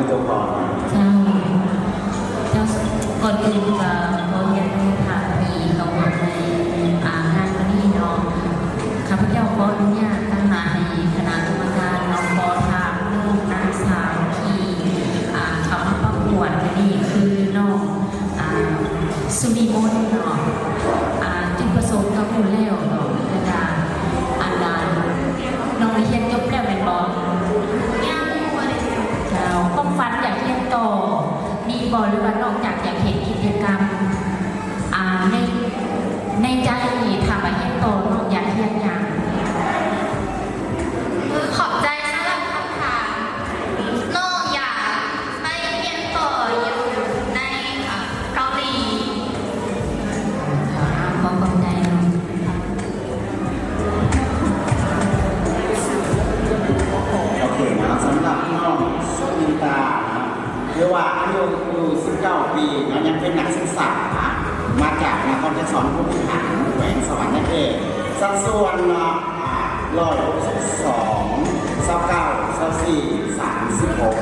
ເຈົ້າຂອງ ເຈົ້າ ເຈົ້າ ກ່ອນອື່ນກໍຂໍອະນຸຍາດທ່ານທີ່ເຂົ້າຮ່ວມໃນ ອາ ງານມື້ນີ້ເນາະ. ຂ້າພະເຈົ້າຂໍອະນຸຍາດຕັ້ງໜ້າໃຫ້ຄະນະກຳມະການເນາະ ຂໍຖາມເລື່ອງນາງສາວທີ່ ອາ ເຂົ້າມາປະກວດມື້ນີ້ ຄືນ້ອງ ອາ ສຸວິມົນເນາະ ອາ ຈຸດປະສົງກໍຮູ້ແລ້ວເນາະ ແລ້ວກະ ອັນ ນ້ອງໄດ້ຮຽນຈົບແລ້ວແມ່ນບໍ່? ຍັງບໍ່ໄດ້ຮຽນ. ເຈົ້າ ຄວາມຝັນຢາກຮຽນຕໍ່ມີບໍ່ ຫຼືວ່ານອກຈາກຢາກເຮັດກິດຈະກຳ ອາ ໃນ ໃນໃຈນີ້ ຖ້າວ່າຮຽນຕໍ່ ນ້ອງຢາກຮຽນຫຍັງ? ເອີ ຂອບໃຈສຳລັບຄຳຖາມ. ນ້ອງຢາກໄປຮຽນຕໍ່ຢູ່ໃນ ເອີ ເກົາຫຼີ. ຂໍຂອບໃຈເນາະ. ໂອເຄເນາະ ສຳລັບນ້ອງສຸນິຕາເນາະ ຖືວ່າອາຍຸຢູ່ສິບເກົ້າປີເນາະ ຍັງເປັນນັກສຶກສາ ມາຈາກນະຄອນໄກສອນ ພູພິຫານ ແຂວງສະຫວັນນະເຂດ. ສັດສ່ວນເນາະ ອາ ຮ້ອຍຫົກສິບສອງ ຊາວເກົ້າ ຊາວສີ່ ສາມສິບຫົກ.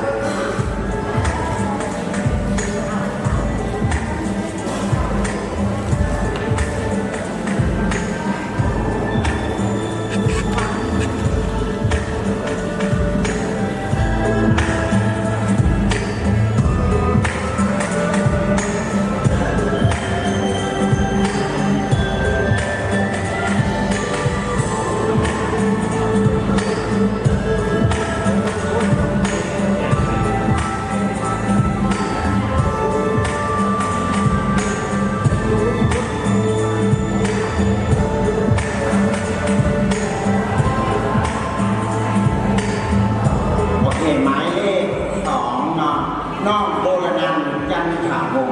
ໂອເຄ ໝາຍເລກສອງເນາະ ນ້ອງໂບລະນັນ ຈັນຖາວົງ.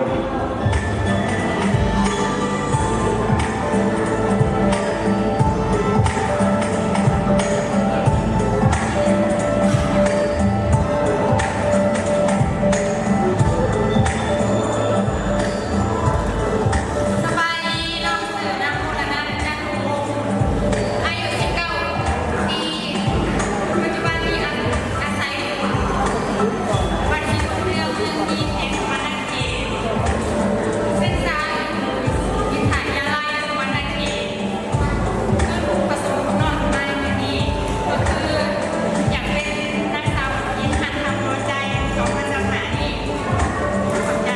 ສະບາຍດີ ນ້ອງຊື່ນາງ ບູລະນັນ ຈັນວົງ ອາຍຸສິບເກົ້າປີ ປັດຈຸບັນນີ້ອາໄສຢູ່ວັດສີບຸນເຮືອງ ເມືອງພີນ ແຂວງສະຫວັນນະເຂດ ສຶກສາຢູ່ວິທະຍາໄລສະຫວັນນະເຂດ. ຈຸດປະສົງຂອງນ້ອງມາໃນມື້ນີ້ກໍຄືຢາກເປັນນາງສາວຜູ້ຍິນຮັກທັງຫົວໃຈ ສອງພັນຊາວຫ້ານີ້. ຂອບໃຈ.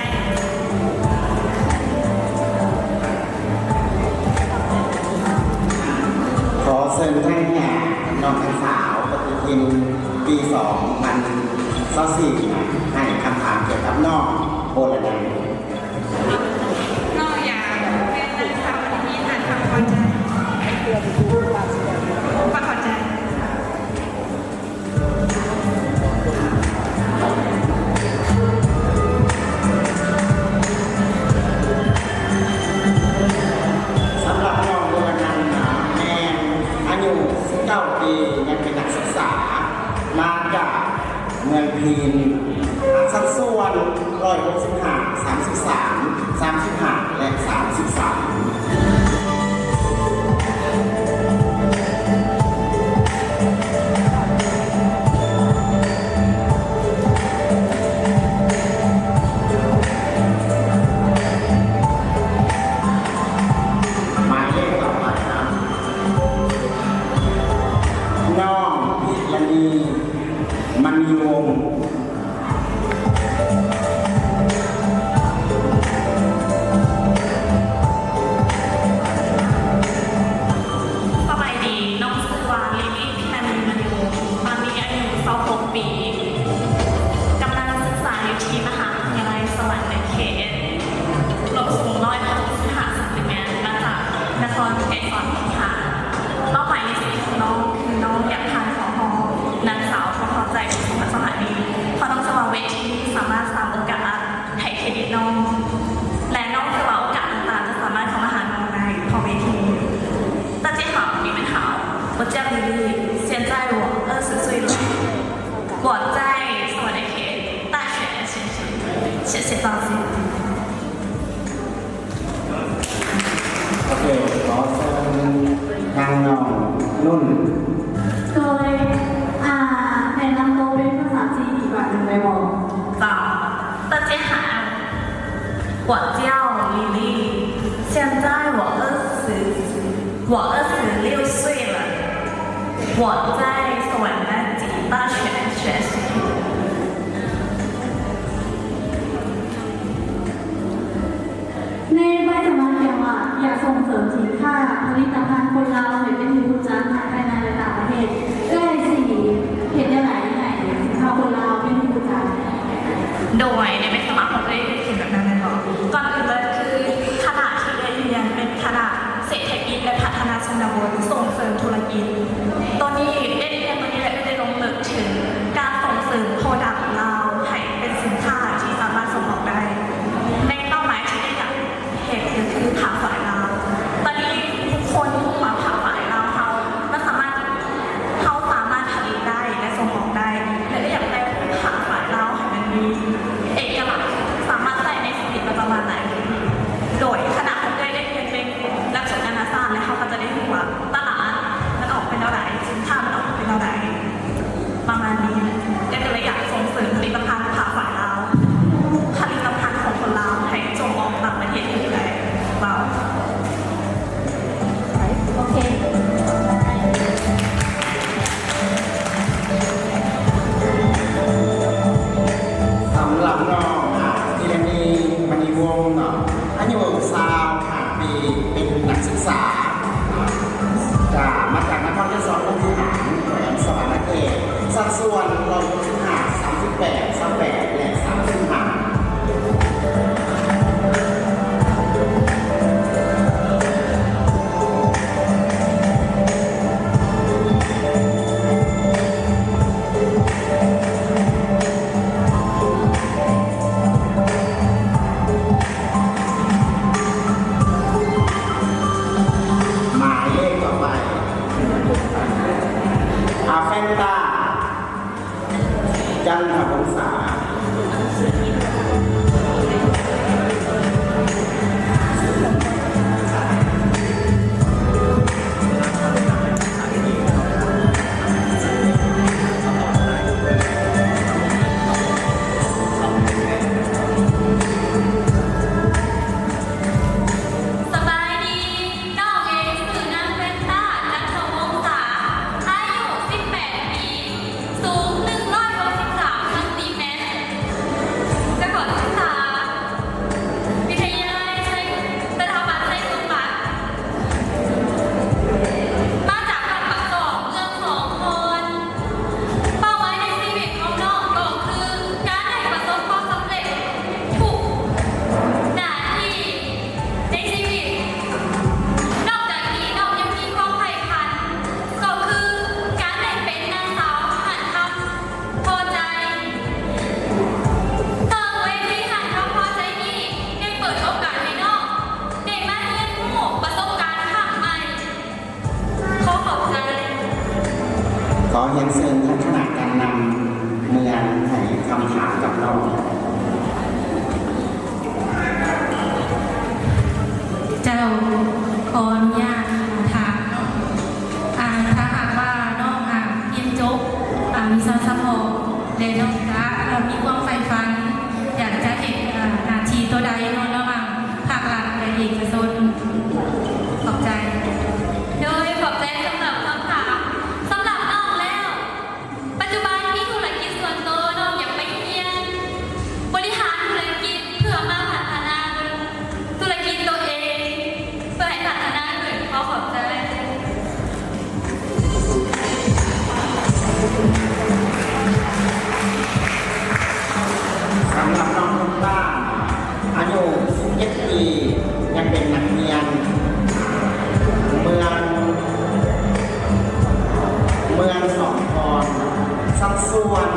ຂໍເຊີນທາງໜ້ານ້ອງທັງສາວປະຕິທິນປີສອງພັນຊາວສີ່ ໃຫ້ຄຳຖາມກ່ຽວກັບນ້ອງໂບລະນັນ. ນ້ອງຢາກເປັນນາງສາວທີ່ມີທ່າທາງພໍໃຈ. ຂໍຂອບໃຈ. ສຳລັບນ້ອງໂບລະນັນນະ ແມ່ນອາຍຸສິບເກົ້າປີ ຍັງເປັນນັກສຶກສາ ມາຈາກເມືອງພີນ, ສັດສ່ວນ ຮ້ອຍຫົກສິບຫ້າ ສາມສິບສາມ ສາມສິບຫ້າ ແລະ ສາມສິບສາມ. ໝາຍເລກຕໍ່ໄປນະ ນ້ອງ ພິລະນີ ມະນີວົງ. ສະບາຍດີ ນ້ອງຊື່ວ່າ ລີລີ ພິລະນີ ມະນີວົງ ຕອນນີ້ອາຍຸຊາວຫົກປີ ກຳລັງສຶກສາຢູ່ທີ່ມະຫາວິທະຍາໄລສະຫວັນນະເຂດ ລວມສູງ ຮ້ອຍຫົກສິບຫ້າ ຊັງຕີແມັດ ມາຈາກນະຄອນໄກສອນ ພົມພິຫານ. ເປົ້າໝາຍໃນຊີວິດຂອງນ້ອງຄືນ້ອງຢາກຜ່ານເຂົ້າຮອບນາງສາວຜູ້ເຂົ້າໃຈ ສອງພັນຊາວຫ້ານີ້. ຂໍ ສົ່ງເສີມສິນຄ້າຜະລິດຕະພັນຄົນລາວໃຫ້ເປັນທີ່ຮູ້ຈັກທັງພາຍໃນ ແລະ ຕ່າງປະເທດ. ເອື້ອຍຊິເຮັດແນວໃດໃຫ້ສິນຄ້າຄົນລາວເປັນທີ່ຮູ້ຈັກ? ໂດຍໃນໃບສະໝັກຂອງເອື້ອຍ ເອື້ອຍຂຽນແບບນັ້ນແມ່ນບໍ່? ກ່ອນອື່ນເລີຍຄືຄະນະທີ່ເອື້ອຍຮຽນເປັນຄະນະເສດຖະກິດ ແລະ ພັດທະນາຊົນນະບົດ ສົ່ງເສີມທຸລະກິດ. ໂຕນີ້ເອື້ອຍຮຽນໂຕນີ້ ແລະ ເອື້ອຍໄດ້ລົງເລິກເຖິງການສົ່ງເສີມໂປຣດັກລາວໃຫ້ເປັນສິນຄ້າທີ່ສາມາດສົ່ງອອກໄດ້ ໃນເປົ້າໝາຍທີ່ເອື້ອຍຢາກ ເຮັດກໍຄືຄ້າຂາຍລາວ. ຕອນນີ້ທຸກຄົນຮູ້ວ່າຄ້າຂາຍລາວເຮົາ ມັນສາມາດ ເຮົາສາມາດຜະລິດໄດ້ ແລະ ສົ່ງອອກໄດ້ ແລະ ກໍຢາກໄດ້ຄ້າຂາຍລາວໃຫ້ມັນມີເອກະລັກ ສາມາດໃຊ້ໃນຊີວິດປະຈຳວັນໄດ້. ໂດຍຄະນະຂອງເອື້ອຍໄດ້ຮຽນເປັນຫຼັກສູດນານາຊາດ ແລະ ເຮົາກໍຈະໄດ້ຮູ້ວ່າຕະຫຼາດມັນອອກເປັນແນວໃດ ສິນຄ້າມັນອອກເປັນແນວໃດ. ປະມານນີ້ ແລະ ກໍເລີຍຢາກສົ່ງເສີມຜະລິດຕະພັນຂອງຝ່າຍລາວ ຜະລິດຕະພັນຂອງຄົນລາວໃຫ້ສົ່ງອອກຕ່າງປະເທດໄດ້. ໂອເຄ ສຳລັບນ້ອງ ອາ ທິລະນີ ມະນີວົງ ເນາະ ອາຍຸຊາວຫ້າປີ ເປັນນັກສຶກສາ ຈາກ ມາຈາກນະຄອນໄກສອນ ວງວິຫານ ແຂວງສະຫວັນນະເຂດ, ສັດສ່ວນ ຮ້ອຍຫົກສິບຫ້າ ສາມສິບແປດ ຊາວແປດ ແລະ ສາມສິບຫ້າ. ໝາຍເລກຕໍ່ໄປ ອາ ແຟນຕາ ຈັນທະວົງສາ. ສະບາຍດີ, ນ້ອງເອງຊື່ນາງແຟນຕາ ຈັນທະວົງສາ, ອາຍຸສິບແປດປີ, ສູງໜຶ່ງຮ້ອຍຫົກສິບສາມຊັງຕີແມັດ, ສະຖາບັນສຶກສາ ວິທະຍາໄລໄຊ ສະຖາບັນໄຊສົມບັດ ມາຈາກບ້ານປາກຈອກ ເມືອງສອງຄອນ. ເປົ້າໝາຍໃນຊີວິດຂອງນ້ອງກໍຄືການໄດ້ປະສົບຄວາມສຳເລັດທຸກໜ້າທີ່ໃນຊີວິດ. ນອກຈາກນີ້ ນ້ອງຍັງມີຄວາມໃຝ່ຝັນ ກໍຄືການໄດ້ເປັນນາງສາວຮ້ານຄຳພໍໃຈ. ເຊິ່ງເວທີຮ້ານຄຳພໍໃຈນີ້ໄດ້ເປີດໂອກາດໃຫ້ນ້ອງໄດ້ມາຮຽນຮູ້ປະສົບການຄັ້ງໃໝ່. ຂໍຂອບໃຈ. ຂໍຮຽນເຊີນທ່ານຄະນະການນຳເມືອງໃຫ້ຄຳຖາມກັບນ້ອງ. ເຈົ້າ, ຂໍອະນຸຍາດຖາມເນາະ, ອາ, ຖ້າຫາກວ່ານ້ອງ, ອາ, ຮຽນຈົບ, ອາ, ວິຊາສະເພາະ ແລະ ນ້ອງຈະ, ເອີ, ມີຄວາມໃຝ່ຝັນ ຢາກຈະເຮັດ, ອາ, ໜ້າທີ່ຕົວໃດເນາະ ລະຫວ່າງພາກລັດ ແລະ ເອກະຊົນ? ຂອບໃຈ. ໂດຍ ຂອບໃຈສຳລັບຄຳຖາມ. ສຳລັບນ້ອງແລ້ວ, ປັດຈຸບັນມີທຸລະກິດສ່ວນໂຕ, ນ້ອງຢາກໄປຮຽນບໍລິຫານທຸລະກິດ ເພື່ອມາພັດທະນາທຸລະກິດໂຕເອງ ເພື່ອໃຫ້ພັດທະນາຂຶ້ນ. ຂໍຂອບໃຈ. ສຳລັບນ້ອງຄົນບ້ານ ອາຍຸສິບເຈັດປີ ຍັງເປັນນັກຮຽນ ເມືອງ, ເມືອງສອງຄອນ, ສັດສ່ວນ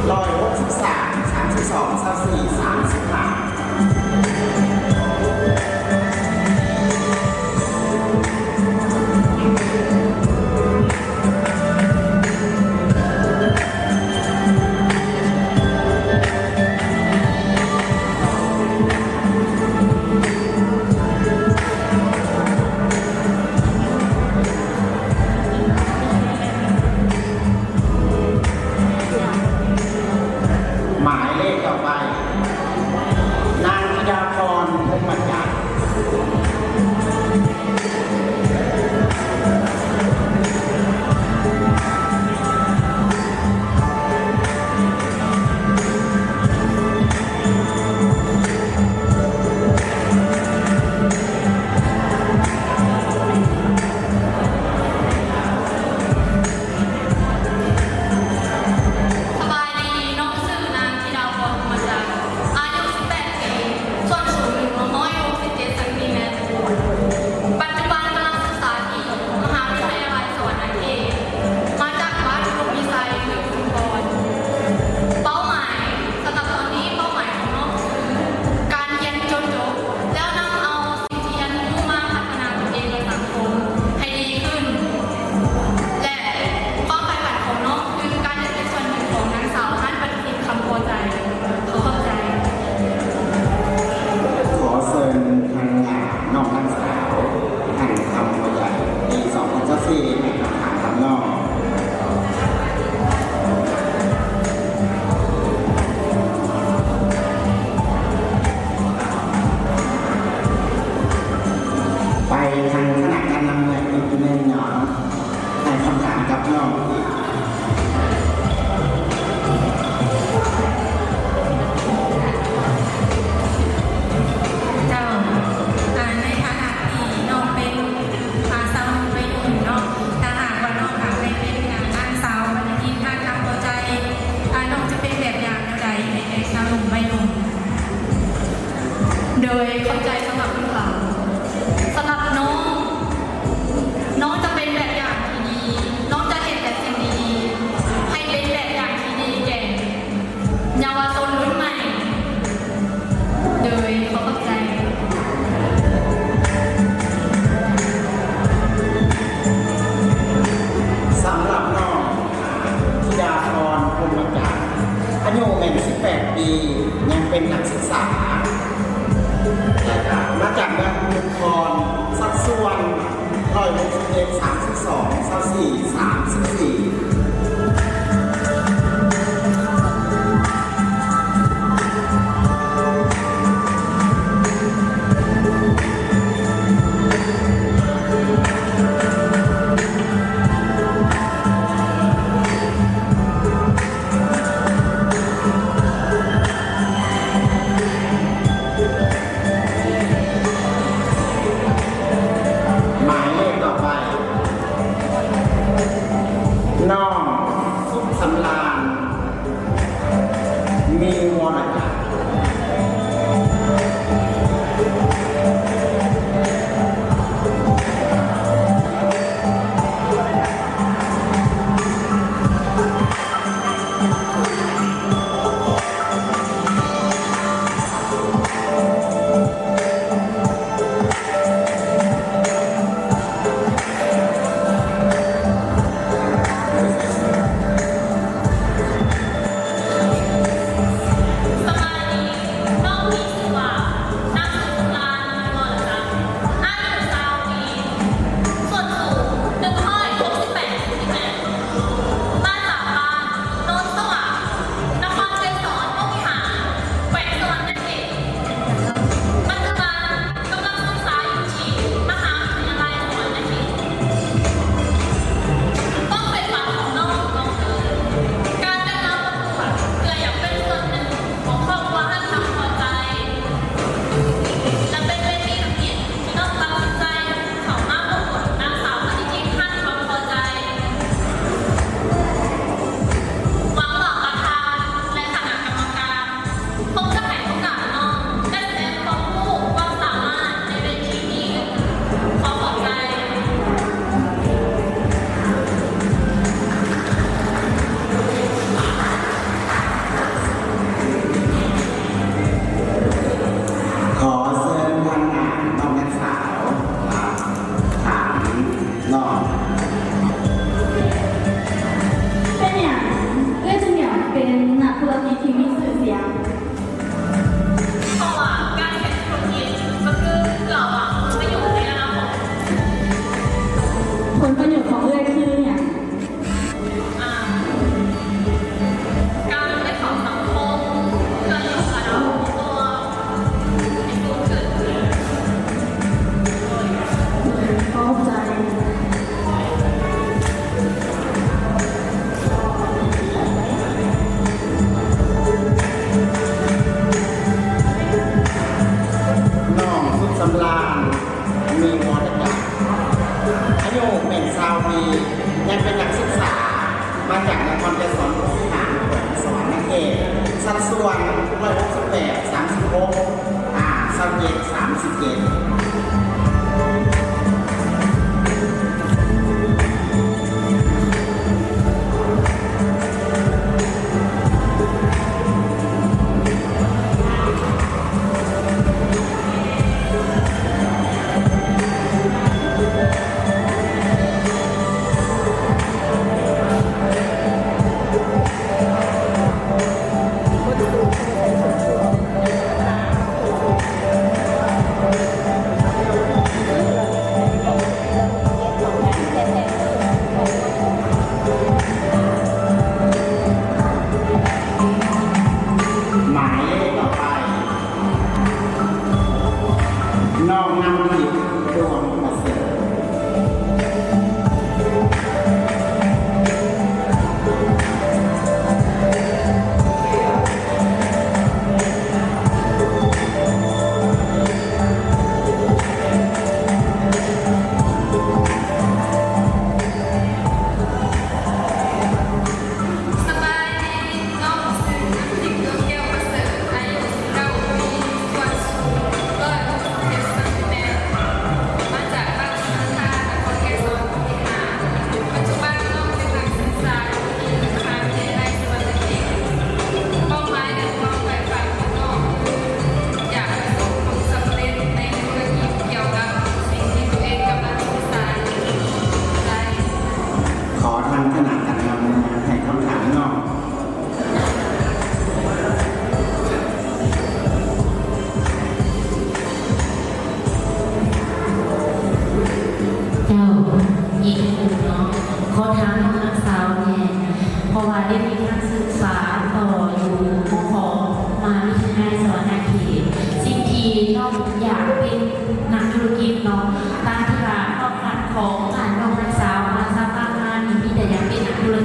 ຮ້ອຍຫົກສິບສາມ ສາມສິບສອງ ຊາວສີ່ ສາມສິບຫ້າ. ໝາຍເລກຕໍ່ໄປ ປີ ຍັງເປັນນັກສຶກສາ ແລ້ວກະມາຈາກເມືອງອຸທຸມພອນ ສັດສ່ວນ ຮ້ອຍຫົກສິບເອັດ ສາມສິບສອງ ຊາວສີ່ ສາມສິບສີ່. ໝາຍເລກຕໍ່ໄປ ນ້ອງ ສຸກສຳລານ ມີວໍລະການ. ສະບາຍດີ, ນ້ອງມີຊື່ວ່າ ນາງ ສຸກສຳລານ ວໍລະຈັນ ອາຍຸຊາວປີ, ສ່ວນສູງ ໜຶ່ງຮ້ອຍຫົກສິບແປດເຊັນຕີແມັດ, ມາຈາກບ້ານໂນນສະຫວ່າງ ນະຄອນໄກສອນ ວົງວິຫານ ແຂວງສະຫວັນນະເຂດ. ປັດຈຸບັນກຳລັງສຶກສາຢູ່ທີ່ມະຫາວິທະຍາໄລສະຫວັນນະເຂດ. ຄວາມໃຝ່ຝັນຂອງນ້ອງກໍຄື ການໄດ້ມາປະກວດ ເພື່ອຢາກເປັນສ່ວນໜຶ່ງຂອງຄອບຄົວຮັກຄຳພໍໃຈ ແລະ ເປັນເວທີທຳອິດທີ່ນ້ອງຕັດສິນໃຈເຂົ້າມາປະກວດນາງສາວປະຕິທິນຮັກຄຳພໍໃຈ. ຫວັງວ່າປະທານ ແລະ ຄະນະກຳມະການ ຄົງຈະໃຫ້ໂອກາດນ້ອງໄດ້ສະແດງຄວາມຮູ້ຄວາມສາມາດໃນເວທີນີ້. ຂໍຂອບໃຈ. ຂໍເຊີນທາງໜ້ານ້ອງນັກສາວ ອ່າ ຖາມນ້ອງ. ເປັນຫຍັງເອື້ອຍຈຶ່ງຢາກເປັນນັກທຸລະກິດທີ່ມີຊື່ສຽງ? ເພາະວ່າການເຮັດທຸລະກິດກໍຄືເພື່ອຫວັງຜົນປະໂຫຍດໃນອະນາຄົດ. ຜົນປະໂຫຍດຂອງເອື້ອຍຄືຫຍັງ? ອ່າ ການໄດ້ເຂົ້າສັງຄົມ ເພື່ອຍົກລະດັບຕົວໃຫ້ສູງຂຶ້ນ. ຂອບໃຈ. ນ້ອງ ສຸກສຳລານ ມີວໍລະຈັນ ອາຍຸແມ່ນຊາວປີ ຍັງເປັນນັກສຶກສາ ມາຈາກນະຄອນໄກສອນ ວິຫານ ແຂວງສະຫວັນນະເຂດ ສັດສ່ວນ ຮ້ອຍຫົກສິບແປດ ສາມສິບຫົກ ອາ ຊາວເຈັດ ສາມສິບເຈັດ. ຄົນສູງ ໃສ່ສົ້ນສູງ ເປັນທຳມະດາ ຄົນສູງ.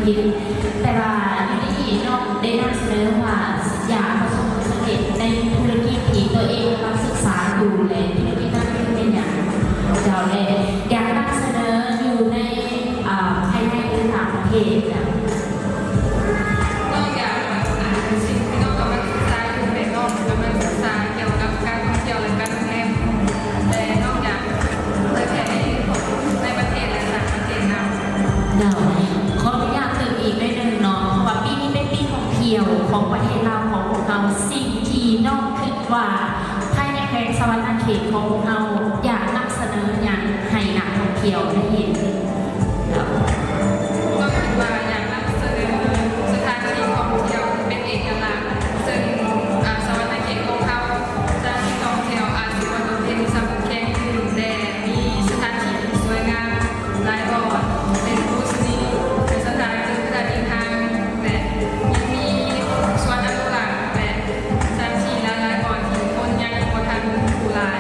ກິນ. ແຕ່ວ່າຢູ່ໃນນີ້ນ້ອງໄດ້ນຳສະເໜີວ່າຢາກປະສົບຜົນສຳເລັດໃນທຸລະກິດທີ່ຕົວເອງກຳລັງສຶກສາຢູ່ ແລະ ທຸລະກິດນັ້ນແມ່ນຫຍັງ? ເຈົ້າ ແລະ ຢາກນຳສະເໜີຢູ່ໃນ ອ່າ ພາຍໃນ ຫຼື ຕ່າງປະເທດເຈົ້າ? ນ້ອງຢາກ ອ່າ ສິ່ງທີ່ນ້ອງກຳລັງສຶກສາຢູ່ແມ່ນນ້ອງກຳລັງສຶກສາກ່ຽວກັບການທ່ອງທ່ຽວ ແລະ ການໂຮງແຮມ ແລະ ນ້ອງຢາກເຜີຍແຜ່ໃນປະເທດ ແລະ ຕ່າງປະເທດນຳ. ເຈົ້າ ຂໍອະນຸຍາດຕື່ມອີກໜ້ອຍໜຶ່ງເນາະ ເພາະວ່າປີນີ້ເປັນປີທ່ອງທ່ຽວຂອງປະເທດລາວຂອງພວກເຮົາ ສິ່ງທີ່ນ້ອງຄິດວ່າພາຍໃນແຂວງສະຫວັນນະເຂດຂອງພວກເຮົາຢາກນຳສະເໜີຫຍັງໃຫ້ນັກທ່ອງທ່ຽວໄດ້ເຫັນ? ເຈົ້າ ກໍຄິດວ່າຢາກນຳສະເໜີສະຖານທີ່ທ່ອງທ່ຽວທີ່ເປັນເອກະລັກ ເຊິ່ງ ອາ ສະຫວັນນະເຂດຂອງເຮົາຈະມີທ່ອງທ່ຽວ ອາ ສວນດົນເພັນ ສຳແຂງອື່ນ ແລະ ມີສະຖານທີ່ທີ່ສວຍງາມຫຼາຍບ່ອນ ເຊັ່ນ ພູສະໜິງ ເປັນສະຖານທີ່ເພື່ອເດີນທາງ ແລະ ຍັງມີສວນອະນຸລັກ ແລະ ສະຖານທີ່ຫຼາຍໆບ່ອນທີ່ຄົນຍັງບໍ່ທັນຮູ້ຫຼາຍ.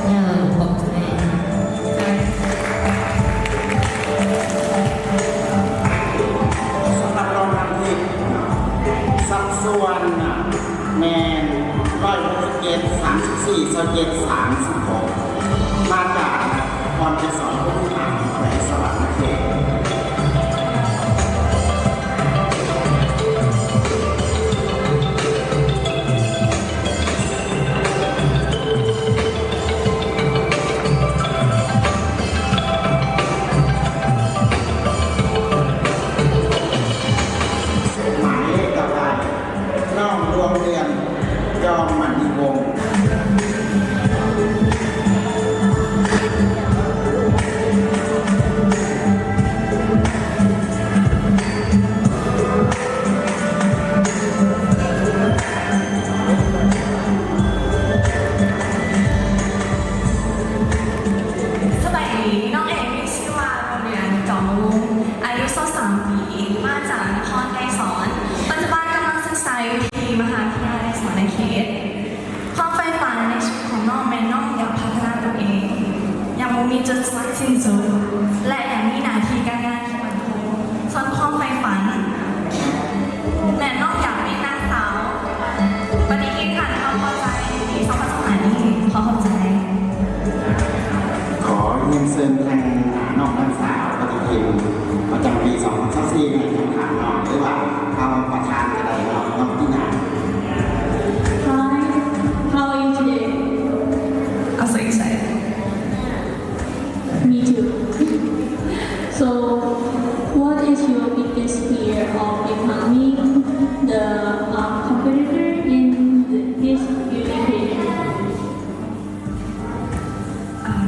ເອີ ຂອບໃຈ. ສຳລັບນ້ອງທຳອິດ ສັດສ່ວນແມ່ນ ຮ້ອຍຫົກສິບເຈັດ ສາມສິບສີ່ ຊາວເຈັດ ສາມສິບຫົກ ມາຈາກນະຄອນໄກສອນ ແຂວງສະຫວັນນະເຂດ. ໝາຍເລກຕໍ່ໄປ ນ້ອງດວງເດືອນ ຈອມມະນີວົງ. ສະບາຍດີ ນ້ອງເອງມີຊື່ວ່າ ດວງເດືອນ ຈອມມະວົງ ອາຍຸຊາວສາມປີ ມາຈາກນະຄອນໄກສອນ ປັດຈຸບັນກຳລັງສຶກສາຢູ່ທີ່ມະຫາວິທະຍາໄລສະຫວັນນະເຂດ. ຄວາມໃຝ່ຝັນໃນຊີວິດຂອງນ້ອງແມ່ນນ້ອງຢາກພັດທະນາຕົວເອງຢ່າງບໍ່ມີຈຸດສິ້ນສຸດ ແລະ ຢາກມີໜ້າທີ່ການງານທີ່ໝັ້ນຄົງ. ສ່ວນຄວາມໃຝ່ຝັນແມ່ນນ້ອງຢາກເປັນນາງສາວປະຕິທິນ ທ່ານເຂົ້າໃຈປີສອງພັນຊາວຫ້ານີ້. ຂໍຂອບໃຈ. ຂໍຮຽນເຊີນທາງນ້ອງນາງສາວປະຕິທິນ ປະຈຳປີສອງພັນຊາວສີ່ ໃຫ້ຄຳຖາມນ້ອງ ຫຼືວ່າເອົາປະທານກໍໄດ້ເນາະ ນ້ອງຕິນາ. Hi, how are you today? I'm so excited. Me too. So, what is your biggest fear of becoming the, uh, competitor in the, this beauty pageant? Um,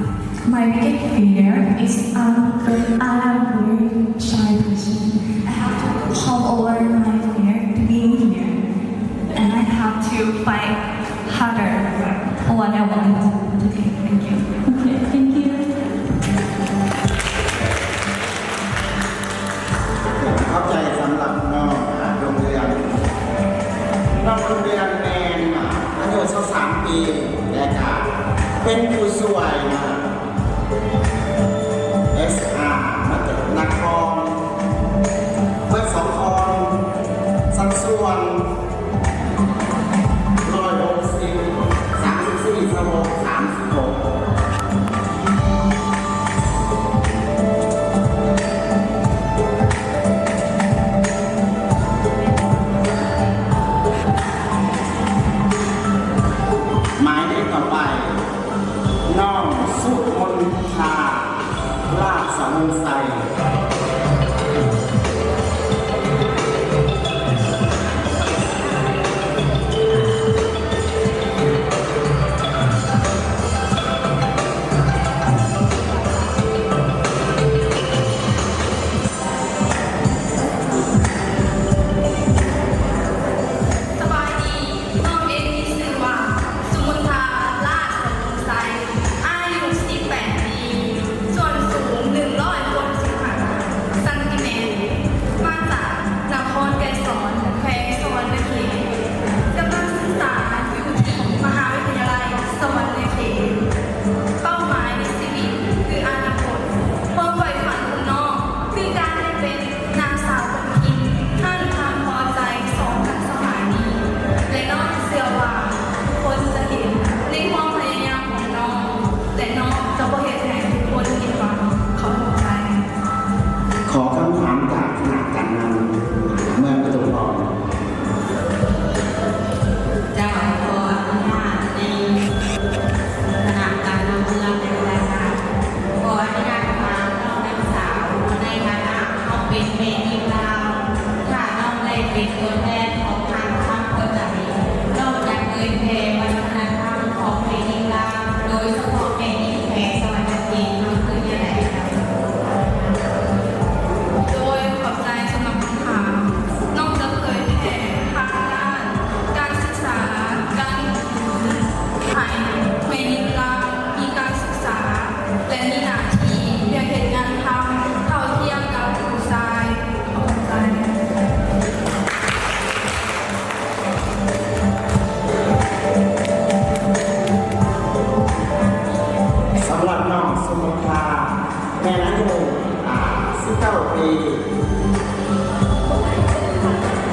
my biggest fear is, um, I'm a very shy person. I have to hop over my fear to being here, and I have to fight harder for what I want. Okay, thank you. Okay, thank you. ຂອບໃຈສຳລັບນ້ອງ ອາ ດວງເດືອນ. ນ້ອງດວງເດືອນແມ່ນ ອາ ອາຍຸຊາວສາມປີ ແລະ ກະເປັນຜູ້ຊ່ວຍ ອາ ເອສອາ ມາຈາກນະຄອນ ເບິດສອງຄອນ ສັດສ່ວນ ຮ້ອຍຫົກສິບ ສາມສິບສີ່ ຊາວຫົກ ສາມສິບຫົກ. ໝາຍເລກຕໍ່ໄປ ນ້ອງ ເປັນຕົວແທນຂອງທ່ານຄຳພໍໃຈ ນ້ອງຈະເຜີຍແຜ່ວັດທະນະທຳຂອງແມ່ຍິງລາວ ໂດຍສະເພາະແມ່ຍິງແຂກສະຫວັນນະເຂດ ເຮົາຄືແນວໃດເຈົ້າ? ໂດຍຂອບໃຈສຳລັບຄຳຖາມ. ນ້ອງຈະເຜີຍແຜ່ທາງດ້ານການສຶກສາ, ການລົງທຶນໃຫ້ແມ່ຍິງລາວມີການສຶກສາ ແລະ ມີໜ້າທີ່ວຽກເຮັດງານທຳເທົ່າທຽມກັບຜູ້ຊາຍ. ສຳລັບນ້ອງສຸມນທາ ແມ່ນອາຍຸ ອ່າ ສິບເກົ້າປີ ຂໍ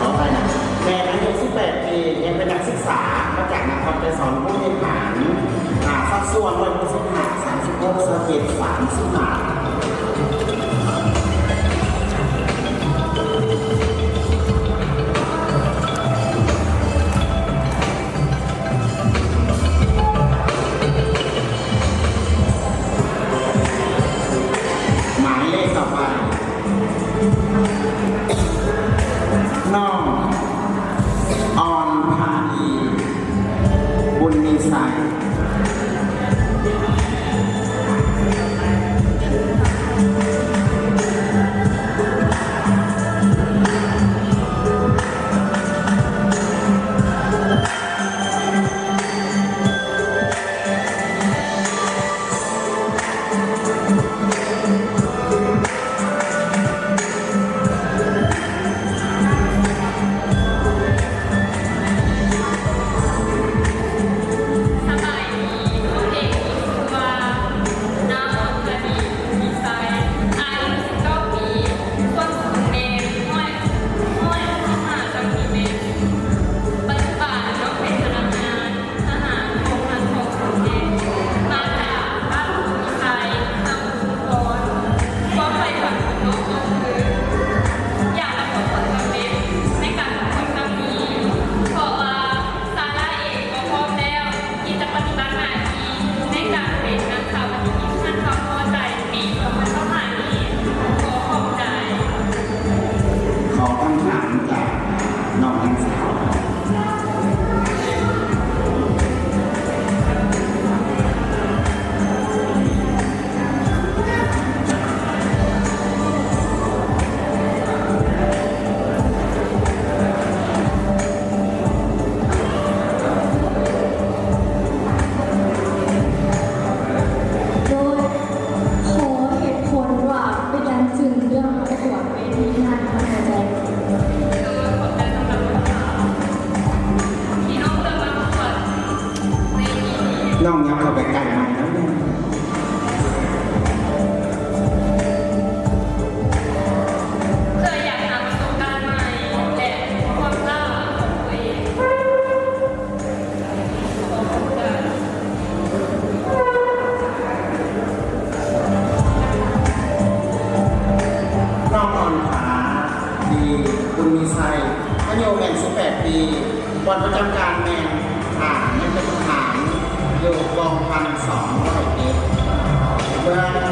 ອະໄພນະ ແມ່ນອາຍຸ ສິບແປດປີ ຮຽນເປັນນັກສຶກສາ ມາຈາກນະຄອນໄກສອນ ພູວິຫານ ອ່າ ສັດສ່ວນ ຮ້ອຍຫົກສິບຫ້າ ສາມສິບຫົກ ຊາວເຈັດ ສາມສິບຫ້າ. ໝາຍເລກຕໍ່ໄປ ນ້ອງ ອອນພານີ ບຸນມີໄຊ. ສະບາຍດີ ນ້ອງເອງມີຊື່ວ່າ ນາງ ອອນພານີ ບຸນມີໄຊ ອາຍຸສິບເກົ້າປີ ສ່ວນສູງແມ່ນຮ້ອຍ ຮ້ອຍຫ້າຊັງຕີແມັດ. ປັດຈຸບັນນ້ອງເປັນພະນັກງານທະຫານຂອງທາງກອງທັບ ມາຈາກບ້ານບຸນມີໄຊ ນະຄອນ ຄວາມໃຝ່ຝັນຂອງນ້ອງກໍຄື ຢາກປະສົບຜົນສຳເລັດໃນການປະກວດຄັ້ງນີ້ ເພາະວ່າ ຊາລາເອງກໍພ້ອມແລ້ວທີ່ຈະປະຕິບັດໜ້າທີ່ໃນການເປັນນາງສາວປະຕິທິນ ທ່ານຄຳພໍໃຈ ປີສອງພັນຊາວຫ້ານີ້. ຂໍຂອບໃຈ. ຂໍຄຳຖາມຈາກນ້ອງນາງສາວ. ໂດຍ ຂໍເຫດຜົນວ່າເປັນຫຍັງຈຶ່ງເລືອກມາປະກວດເວທີງານຄອນເສິດ. ນ້ອງຫຍັບເຂົ້າໄປໃກ້ໄມນະ. ເພື່ອຢາກຫາປະສົບການໃໝ່ ແລະ ຄວາມກ້າຂອງຕົວເອງ. ນ້ອງ ອອນພານີ ບຸນມີໄຊ ອາຍຸແມ່ນສິບແປດປີ. ບ່ອນປະຈຳການແມ່ນ ອ່າ ຍັງເປັນທະຫານຢູ່ກອງພັນສອງຮ້ອຍເອັດ ເມືອງ